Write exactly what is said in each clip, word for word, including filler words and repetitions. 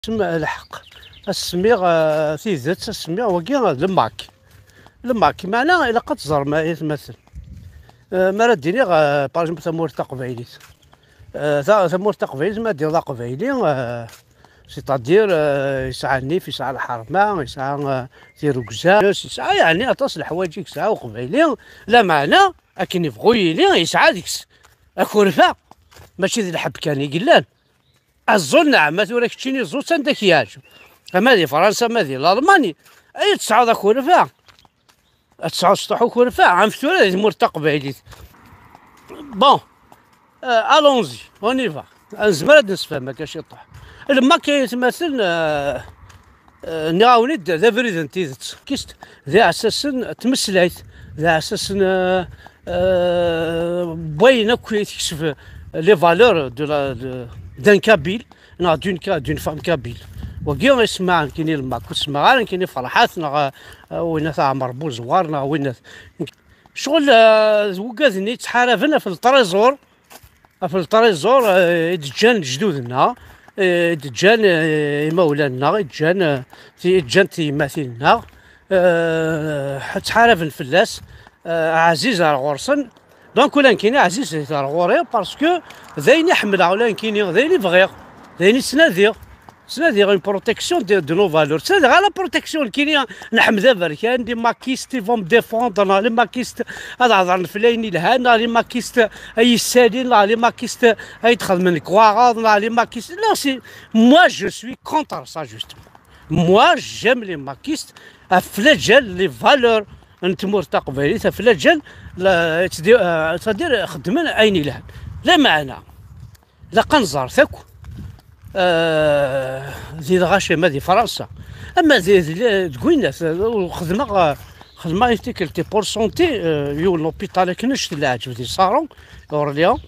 Sem-, lḥeqq. Ad s-semmiɣ, eh, tidet, ad s-semmiɣ wagi d le MAK. Le MAK, meɛna ilaq ad teẓrem, ay atmaten. Eh, mi ara d-iniɣ, eh, par exemple, tamurt taqbaylit. Eh, ta-, tamurt taqbaylit, ma d-iniɣ aqbayli, eh, c'est-à-dire, eh, yesɛa nnif, yesɛa lḥerma, yesɛa, eh, tirugza, yesɛa, yeɛni, aṭas n leḥwayeǧ i yesɛa uqbayli, lameɛna, akken yebɣu yili, yesɛa deg-s akerfa. Mačči d lḥebb kan i yellan. Aẓul, neɛma tura keččini ẓu-tt anda k-yeɛǧeb. Ama di Fransa, ama di Lalman, ay tesɛuḍ akerfa. Ad tesɛuḍ sṭuḥ ukerfa, am tura di tmurt taqbaylit. Bon, euh, allons-y, on y va. Nezmer ad d-nesfehmem akka ciṭuḥ. Le MAK, ay atmaten, euh, euh, nniɣ-awen-id d abrid n tidet. Kist, d iɛessasen n tmeslayt, d iɛessasen, euh, euh, n wayen akk i tekseb les valeurs de la, de, d'un kabyle, neɣ d'une ka-, d'une femme kabyle. Wagi i semmaɣ nekkini le MAK, ur semmaɣ ara nekkini Ferḥat, neɣ, euh, winna Ɛmer Buzwar, neɣ winna. Ccɣel, euh, d wigad-nni yettḥaraben ɣef le trésor, ɣef le trésor, euh, i d-ǧǧan lejdud-nneɣ, euh, i d-ǧǧan, euh, imawlan-nneɣ, i d-ǧǧan, euh, ti-, i d-ǧǧant tyemmatin-nneɣ, euh, ttḥaraben fell-as, euh, ɛziz ar ɣur-sen. Donc, ula nekkini ɛziz ar ɣur-i, parce que d ayen i ḥemmleɣ, ula nekkini d ayen i bɣiɣ, d ayen i ttnadiɣ. Ttnadiɣ une protection de, de nos valeurs. Ttnadiɣ la protection nekkini, nḥemmel aberkan, les makistes, ils vont me défendre, neɣ les makistes ad hedren fell-i ayen yelhan, neɣ les makistes ay yessalin, neɣ les makistes ay d-xedmen deg waɛraḍ, neɣ les makistes. Non, c'est, moi, je suis contre ça, justement. Moi, j'aime les makistes, ɣef laǧal, les valeurs n tmurt taqbaylit, ɣef laǧal, la, c'est-à-dire, euh, c'est-à-dire, xeddmen ayen yelhan. Lameɛna, ilaq ad nẓer akk, euh, di lɣaci, ama di Fransa, ama di, di, deg winnat, euh, xedmeɣ, euh, xedmeɣ une tikkelt pour santé, euh, yiwen l'hôpital akken nnect leɛǧeb di Saron, Orléans.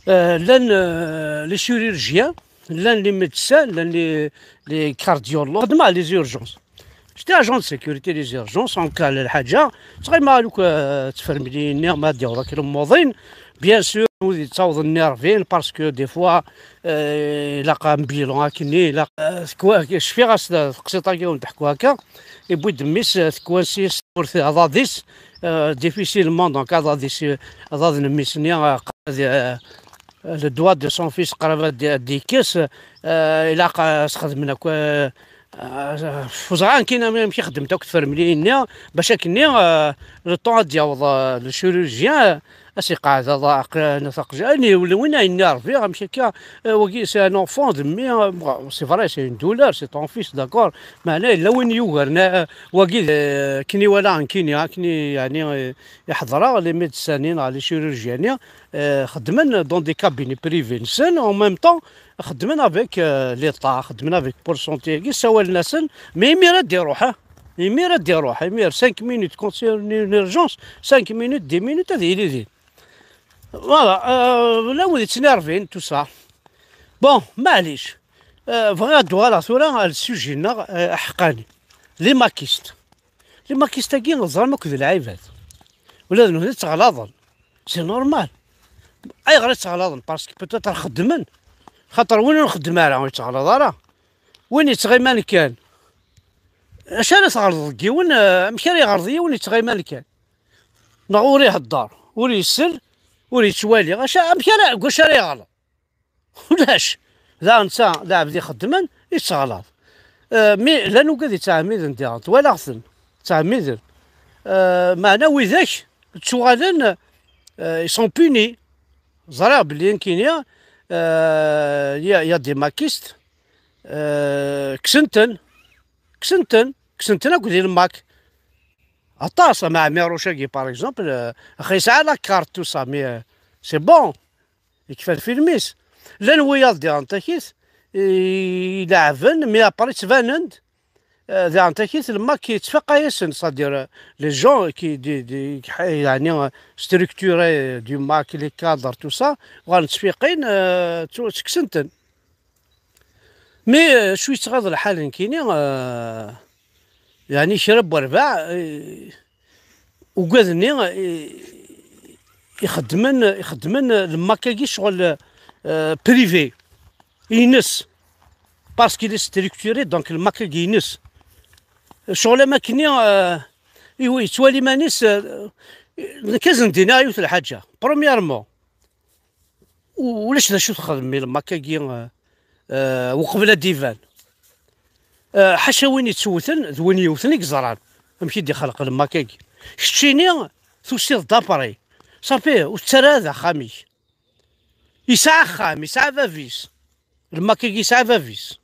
Euh, llan, euh, les chirurgiens, llan les médecins, llan les, les cardiologues, xedmeɣ les urgences. J'étais agent de sécurité des urgences, en cas n lḥaǧa, ttɣima luk, euh, tfermliyin-nni ma d-yaweḍ akken umuḍin. Bien sûr, wid yettawḍen nervin, parce que des fois, euh, ilaq ambilan akkenni, ilaq, euh, tekwa-, cfiɣ-as teqsiṭ-agi wen-d-ḥku akka, yewwi-d mmi-s, euh, tekwansi-s ur t-, aḍad-is, euh, difficilement, donc aḍad-is, euh, aḍad n mmi-s-nni, euh, qrib ad, euh, le doigt de son fils qrib ad d-, ad d-yekkes, euh, ilaq, euh, ad s-xedmen akk, euh, euh, ur ẓriɣ nekkini amek i xeddment akk tfermliyin-nni, bac akkenni, euh, le temps ad d-yaweḍ, euh, le chirurgien, euh, ad s-iqeɛɛed aḍ-, aql-, taqja-, ayen yewlin win ayen i rbiɣ, amek akka, euh, wagi, c'est un enfant de mmi, euh, bon, c'est vrai, c'est une douleur, c'est ton fils, d'accord, meɛna yella win yugaren, euh, wagi, euh, akken i walaɣ nekkini, akken i, yeɛni, euh, i ḥeḍreɣ, les médecins-nni neɣ les chirurgiens-nni, euh, xeddmen dans des cabinets privés-nsen, en même temps, xeddmen avec, euh, l'État, xeddmen avec Pôle Santé-agi, ssawalen-asen, mais imir ad d-iruḥ, ah, imir ad d-iruḥ, imir cinq minutes, quand c'est une urgence, cinq minutes, dix minutes, ad yili din. Voilà, euh, la wid yettnervin, tout ça. Bon, maɛlic, euh, bɣiɣ ad d-uɣaleɣ tura ar le sujet-nneɣ, euh, aḥeqqani. Les makistes. Les makistes-agi, ẓram akk d lɛibad. Ula d nutni ttɣalaḍen. C'est normal. Ayɣer i ttɣalaḍen? Parce que peut-être xeddmen. Xaṭer win ur nxeddem ara, ur yettɣalaḍ ara. Win yettɣiman kan. Acu ara tɣelḍeḍ deg yiwen, euh, amek ara iɣelḍ yiwen yettɣiman kan? Neɣ ur ihedder, ur isell, ur yettwali. Acu, amek ara, deg wacu ara iɣelḍ? Ulac. Daɣen netta d aɛbed ixeddmen, yettɣalaḍ. Euh, mi llan ugad yettɛemmiden diɣen, twalaɣ-ten, ttɛemmiden. Euh, meɛna widak ttuɣalen, euh, ils sont punis. Ẓriɣ belli nekkini, euh, y a, y a des makistes, euh, kksen-ten, kksen-ten, kksen-ten akk di le mak. Aṭas, am Ɛmiruc-agi, par exemple, euh, axi yesɛa la carte, tout ça, mais, euh, c'est bon. Yekfa lfilm-is. Llan wiyaḍ diɣen takit, i, i leɛben, mais après ttbanen-d, euh, diɣen takit, le mak yettfaq-asen, c'est-à-dire, euh, les gens qui, di, di, qui, yeɛni, euh, structurés du mak, les cadres, tout ça, uɣalen ttfiqin, euh, ttu-, ttekksen-ten. Mais, euh, acu yettɣaḍ lḥal nekkini, euh, yeɛni kra n werbaɛ, euh, ugad-nni, euh, ixeddmen, ixeddmen le mak-agi ccɣel, euh, privé, ines. parce qu'il est structuré, donc le makagi-ines. Ccɣel am akken-nni, euh, iw-, yettwali iman-is, euh, nekk ad sen-d-iniɣ yiwet lḥaǧa. Premièrement, u-, ulac d acu txedmem i lmakagi, euh, euh, uqbel ad d-iban. Euh, ḥaca win yettewten, d win yewten i yeẓran amek i d-ixleq lmakagi. Keččini, tusiḍ-d après. Safi, ur ttarra d axxam-ik. Yesɛa axxam, yesɛa bab-is. Lmakagi yesɛa bab-is.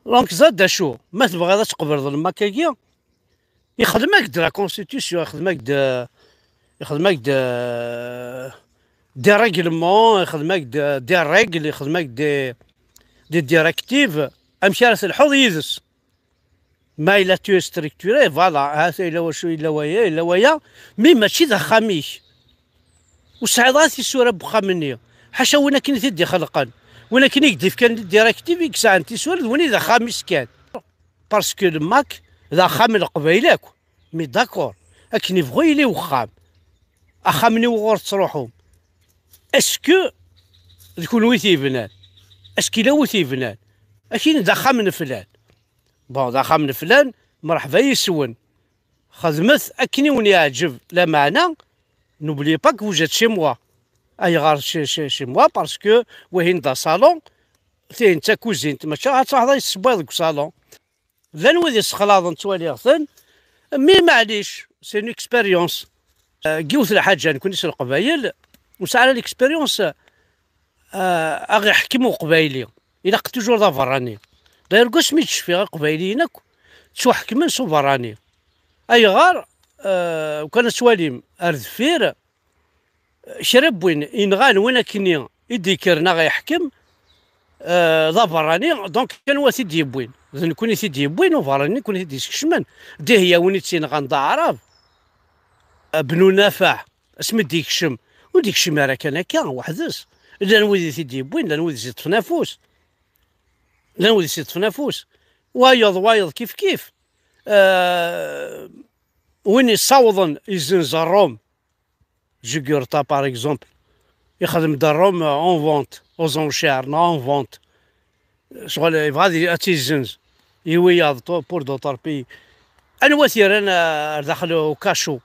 Donc, ẓer d acu, ma tebɣiḍ ad tqebleḍ lmakagi, ixdem-ak-d la constitution, ixdem-ak-d, ixdem-ak-d, euh, des règlements, ixdem-ak-d, euh, des règles, ixdem-ak-d des, des directives, amek ara telḥuḍ yid-s. Ma yella tu es structuré, voilà, ha-t-a yella wacu, yella waya, yella waya, mi mačči d axxam-ik. Ur tesɛiḍ ara tisura n wexxam-nni. Ḥaca win akken i t-id-ixelqen. Win akken i k-d-ifkan directive i yesɛan tisura d win i d axxam-is kan. Parce que le mak d axxam n Leqbayel akk. Mais d'accord. Akken ibɣu yili wexxam. Axxam-nni wuɣur tettruḥum. Est-ce que d kunwi i t-yebnan? Est-ce que yella wi t-yebnan? Akin d axxam n flan. Bon, d axxam n flan, mreḥba yis-wen. Xedmet akken i wen-yeɛǧeb, lameɛna, n'oubliez pas que vous êtes chez moi. Ayɣer chez, chez, chez moi? Parce que wihin d asalon, tihin d takuzint, mačči ad truḥeḍ ad tessewwayeḍ deg usalon. Llan wid yessexlaḍen, ttwaliɣ-ten, mais maɛlic, c'est une expérience. Euh, yiwet lḥaǧa, nekkni s Leqbayel, ur nesɛi ara l'expérience, euh, ad ɣ-iḥkem Uqbayli. Ilaq toujours d aberrani. D'ailleurs, deg wasmi i d-cfiɣ Iqbayliyen akk ttwaḥekmen s uberrani. Ayɣer? Euh, ukan ad twalim ar deffir, kra n win inɣan win akkenni i d-ikkren a ɣ-iḥkem, eh, d aberrani, donc anwa t-id-yewwin? D nekkni t-id-yewwin, uberrani nekkni t-id-yeskecmen. Dihya win i tt-inɣan d aɛrab, eh, Bnu Nafaɛ, asmi d-ikcem, ur d-ikcem ara kan akka, weḥd-s. Llan wid i t-id-yewwin, llan wid i s-iṭṭfen afus. Llan wid i s-iṭṭfen afus. Wayeḍ, wayeḍ, kif kif. Eh, win yessawḍen izzenz Ṛṛum, Jugurtha, par exemple, ixdem-d Ṛṛum en vente, aux enchères, neɣ en vente. Ccɣel yebɣa ad, ad tt-izzenz, yiwi-yaɣ pour d'autres pays. Anwa t-yerran, eh, ar daxel ukacu?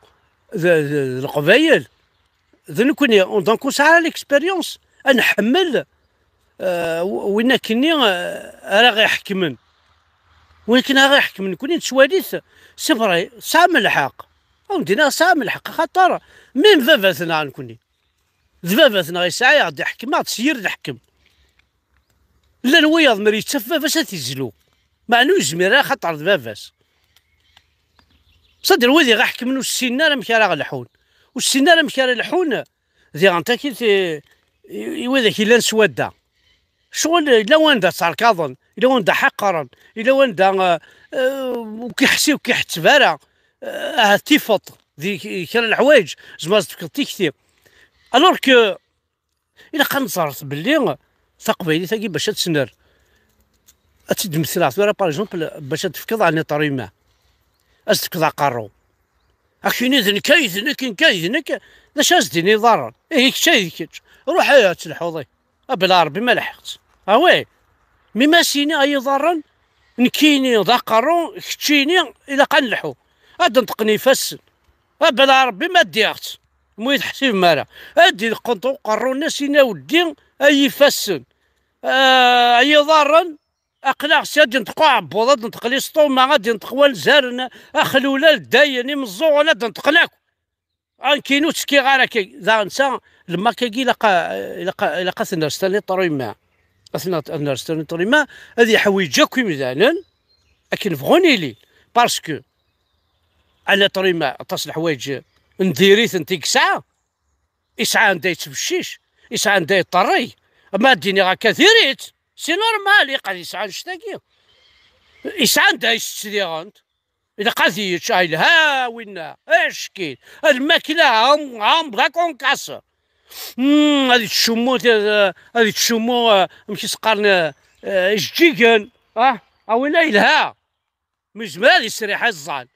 D, d, d Leqbayel. D nekkni, donc ur sɛi ara l'expérience, ad nḥemmel, eh, w-, win akkenni, eh, ara ɣ-iḥekmen. Win akken ara ɣ-iḥekmen, nekkni nettwali-t, c'est vrai, tesɛam lḥeqq. Ad wen-d-iniɣ tesɛam lḥeqq, axaṭer même baba-tneɣ nekkni. D baba-tneɣ yesɛa-yaɣ-d, iḥkem-aɣ-d s yir leḥkem. Llan wiyaḍ mer yettaf baba-s ad t-izlu. Meɛna ur yezmir ara axaṭer d baba-s. Sadir wid i ɣ-iḥekmen ur ssinen ara amek ara ɣ-lḥun. Ur ssinen ara amek ara lḥun, diɣen takit i, i, i widak yellan s wadda. Ccɣel yella wanda tterkaḍen, yella wanda ḥeqqren, yella wanda, eh, eh, ur k-iḥsi-, ur k-iḥetteb ara, eh, ahat tifeḍ di k-, kra n leḥwayeǧ, tzemreḍ ad tefkeḍ tikti. Alors que ilaq ad neẓret belli taqbaylit-agi bac ad tt-nerr, ad tt-id-metleɣ tura, par exemple, bac ad tefkeḍ un être humain, ad s-tefkeḍ aqerru. Akini d nekk ay d nekk, nekk ay d nekk. D acu as-d-ini iḍarren? Ihi kečč ay d kečč. Ruḥ ay ad telḥuḍ, eh. A bla Ṛebbi ma lḥiɣ-tt. Ah ouais. Mi ma as-yini ay iḍarren, nekkini d aqerru, keččini ilaq ad nelḥu. Ad d-neṭqen ifassen. A bla Ṛebbi ma ddiɣ-tt. Mu teḥsibem ara. Ad d-ileqqent uqerru-nni as-yini a weddi ay ifassen. Ah, ay iḍarren, aql-aɣ si ad d-yenṭeq uɛebbuḍ, ad d-yenṭeq listumaɣ, ad d-yenṭeq wanzaren, axlulal, dayen, imeẓẓuɣen, ad d-yenṭeqen akk. Ankinu ur ttekkiɣ ara akka. Daɣen ta, lmakagi ilaq a, ilaq a, ilaq ad t-ners taniṭrima. Ad t-, ad ners taniṭrima, ad yeḥwiǧ akk imdanen akken bɣun ilin. Parce que aniṭrima, aṭas n leḥwayeǧ n diri-tent i yesɛa. Yesɛa anda yettbeccic, yesɛa anda yeṭṭerrig. Ma ad d-iniɣ akka diri-tt, c'est normal, ilaq ad yesɛu annect-agi. Yesɛa anda yesett diɣen. Ilaq ad yečč, ah, yelha winna, ackin. Lmakla, am, am, d akunkas. Hmm, ad yettcummu, ad yettcummu, eh, amek i s-qqaren, eh, eh, ijeǧǧigen. Ah, a winna yelha. Mi yezmer ad yesriḥ iẓẓan.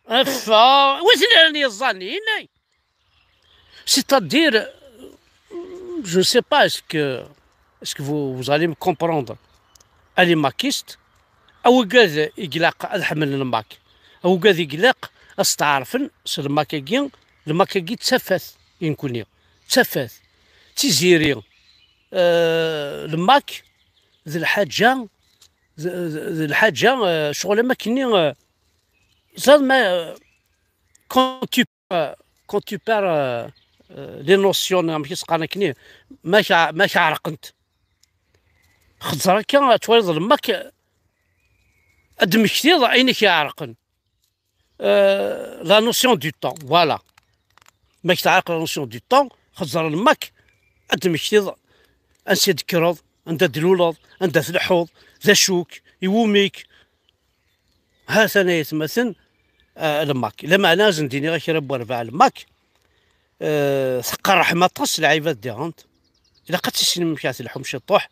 Affa, wi t-ilan yeẓẓan, yenna. C'est-à-dire, je ne sais pas, est-ce que, est-ce que vous, vous allez me comprendre? a les maquistes, awgad i ilaq ad ḥemmlen lmak, awgad i ilaq ad steɛṛfen s lmak-agi. Lmak-agi d tafat i nekkni, d tafat, d tiziri. Eh, lmak d lḥaǧa, d, d, d lḥaǧa, eh, ccɣel am akkenni, eh, ẓer ma, eh, quand tu, eh, quand tu perds, eh, eh, les notions, amek i s-qqaren akkenni, ma k-, ma k-ɛerqent. Xeẓẓer akka, ad twaliḍ lmak, ad d-temmektiḍ ayen i k-iɛerqen. Euh, la notion du temps, voilà. Ma k-teɛreq la notion du temps, xeẓẓer lmak, ad d-temmektiḍ ansi d-tekkreḍ, anda d-tluleḍ, anda tleḥḥuḍ, d acu-k, iwumi-k. Ha-t-an ay atmaten, ah, lmak. Lameɛna ad sen-d-iniɣ a kra n werbaɛ lmak, eh, tqerrḥem aṭas lɛibad diɣen. Ilaq ad tissinem amek ara tleḥḥum ciṭuḥ.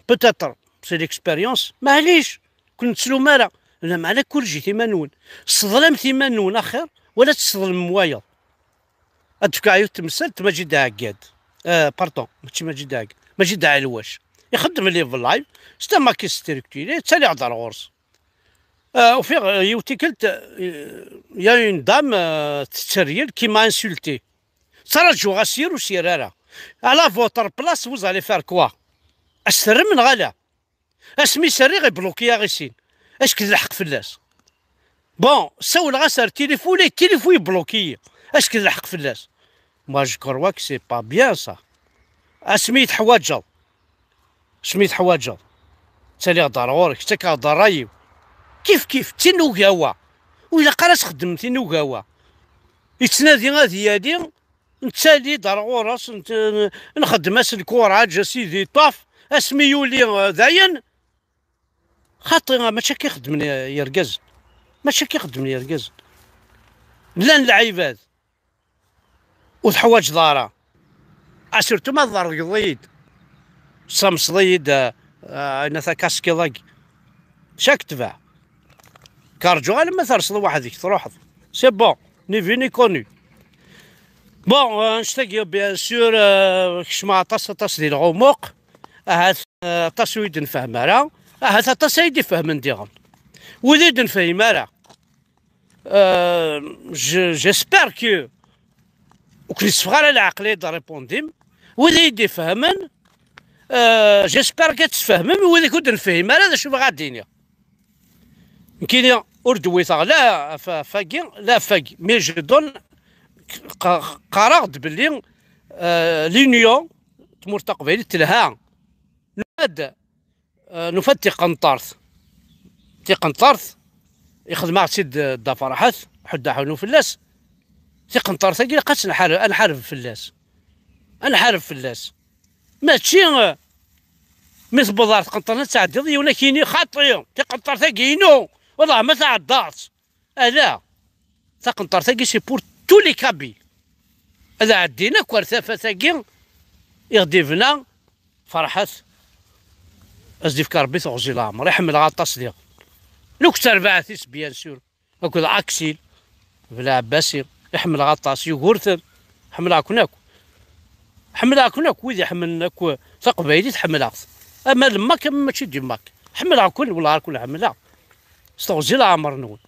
Peut-être, c'est l'expérience. Maɛlic, ur ken-nettlum ara. Lameɛna kulejjit iman-nwen. Sseḍlamet iman-nwen axir, wala tesseḍlem wayeḍ. Ad d-fkeɣ yiwet temsalt, Maǧid Ɛeggad. Eh, pardon, mačči Maǧid Ɛeggad. Maǧid Ɛelwac. Ixeddem live live, c'est un maquis structuré, ttaliɣ-d ar ɣur-s. Eh, ufiɣ, eh, yiwet tikkelt, eh, il y a une dame, eh, tetteryel qui m'a insulté. Ttṛaǧuɣ-as yir ur s-yerra ara. À la votre place, vous allez faire quoi? Ad s-terrem neɣ ala? Asmi i s-rriɣ, ibluki-yaɣ i sin. Acku d lḥeqq fell-as. Bon, ssawleɣ-as ar tilifu, la yettilifu, yebluki-yi. Acku d lḥeqq fell-as. Moi, je crois que c'est pas bien, ça. Asmi i teḥwaǧeḍ, asmi i teḥwaǧeḍ, ttaliɣ-d ar ɣur-k, ttakeɣ-d ṛṛay-iw. Kif kif, d tinugawa. Ur ilaq ara s-xeddmen tinugawa. Yettnadi ad yali, nettali-d ar ɣur-s, nett-, nxeddem-as lkuraǧ, a sidi, ṭṭef, asmi yuli, eh, dayen. Xaṭi, mačči akka i xeddmen yergazen. Mačči akka i xeddmen yergazen. Llan lɛibad ur teḥwaǧeḍ ara. Ah, surtout ma tḍergeḍ-iyi-d. Tessamseḍ-iyi-d, ah, ah, ayen ata kaskiḍ-agi. Cak tbeɛ. Karǧu alamma terseḍ weḥd-k, truḥeḍ. C'est bon, ni vu ni connu. Bon, euh, annect-agi, bien sûr, euh, kecmeɣ aṭas, aṭas di lɣumuq. Ahat, euh, aṭas ur yi-d-nefhem ara. Ahat aṭas ay d-ifehmen diɣen. Wid ur d-nefhim ara. Euh, je, j'espère que ur ken-yesseffeɣ ara leɛqel ay d-répondem. Wid ay d-ifehmen, euh, j'espère que ad tesfehmem. Wid ur d-nefhim ara, d acu bɣiɣ ad d-iniɣ. Nekkini ur d-wwiteɣ la af-, afagi, la afagi. Mais je donne, q-, q-, qqareɣ-d belli, euh, l'union, tmurt taqbaylit telha. Nufa-d, euh, nufa-d tiqenṭert. Tiqenṭert, ixdem-aɣ-tt-id Dda Ferḥat, ḥuddu aḥunu fell-as. Tiqenṭert-agi ilaq ad tt-nḥareb, ad nḥareb fell-as. Ad nḥareb fell-as. Mačči, eh, mi tewweḍ ɣer tqenṭert ad tɛeddiḍ, yiwen ad k-yini: "Xaṭi, tiqenṭert-agi inu, wellah ma tɛeddaḍ." Ala, taqenṭert-agi c'est pour tous les Kabyles. Ad ɛeddin akk ar tafat-agi i ɣ-d-ibna Ferḥat, ad s-d-ifk Rebbi teɣzi leɛmer. Iḥemmel-aɣ aṭas diɣ. Nekk d terbaɛt-is, bien sûr. Akked Aksil Belɛebbasi, i ḥemmleɣ aṭas, Yugurten, ḥemmleɣ-ken akk. Ḥemmleɣ-ken akk, wid iḥemmlen akk taqbaylit, ḥemmleɣ-t. Ama d Mak, ama mačči d Mak. Ḥemmleɣ-ken, wellah ar ken-ḥemmleɣ. S teɣzi leɛmer-nwen.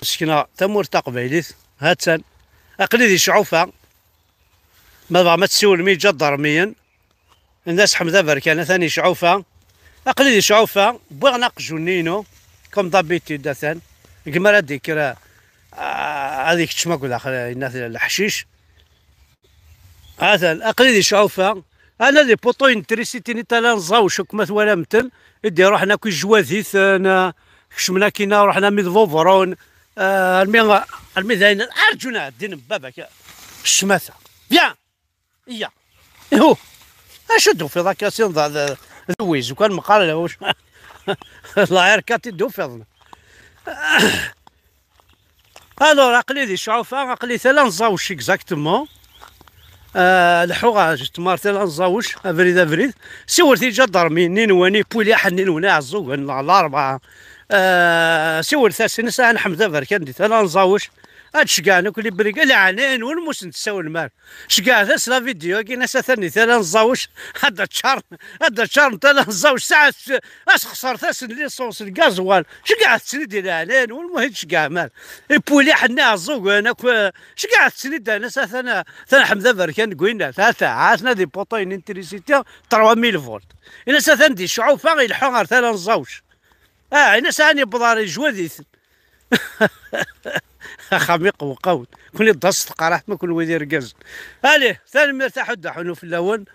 Sekna tamurt taqbaylit, ha-tt-an. Aql-i di Cɛufa. Ma tebɣam ad tessiwlem i iǧadarmiyen, Nna-s Ḥmed Aberkan atan iceɛɛufa. Aql-i di Ceɛɛufa, wwiɣ-n aqjun-nni-inu, comme d'habitude, atan. Deg mi ara d-yekker, a-, a-, ad ikeččem akk daxel, yenna-t leḥcic. Atan, aql-i di Ceɛɛufa. Ana di puṭu n trisiti-nni tala n Ẓawec, akk ma twalam-ten, i d-iruḥen akk i Jwadit, n-, kecmen akkin-a, ruḥen armi d Bubrun, eh, armi, armi d ayen, arǧun ɛeddin n baba-k, ccmata. Bien! Iya. Ihu. Acu d-tufiḍ akka, si d, d, d wiz, ukan meqqar lewc. La R quatre i d-tufiḍ. Alors, aql-i di Cɛufa, aql-i tala n Ẓawec exactement. Euh, leḥḥuɣ ɣer tmart tala n Ẓawec, abrid, abrid. Siwel tiǧadarmi-nni-nwen, ipuli ḥenni-nwen iɛeẓẓugen, la, Larebɛa. Euh, siwel-asen, isɛan Ḥmed Aberkan di tala n Ẓawec. Ad ceggɛen akk les brigands, leɛnaya-nwen, mus n-tessawlem ara. Ceggɛet-as la vidéo-agi, nas atan di tala n Ẓawec, ad d-ččaren, ad d-ččaren tala n Ẓawec, saɛet, asxeṣret-asen licence, lgazwal. Ceggɛet-ten-id di leɛnaya-nwen, muhi tceggɛem ara. Ipuliḥ-nni ɛeẓẓugen akk, ceggɛet-ten-id, nas atan, atan Ḥmed Aberkan deg winna, ata, atan ad ipuṭayen intrisiti, trois mille volts. Inas atan di cɛufa, ileḥḥu ɣer tala n Ẓawec. Ah, inas ɛni yewweḍ ɣer yejwad-iten. Axxam iqewqawen. Kuni d asteqraḥ ma kunwi d irgazen. Allez, tanemmirt a Ḥuddu, ḥunu fell-awen.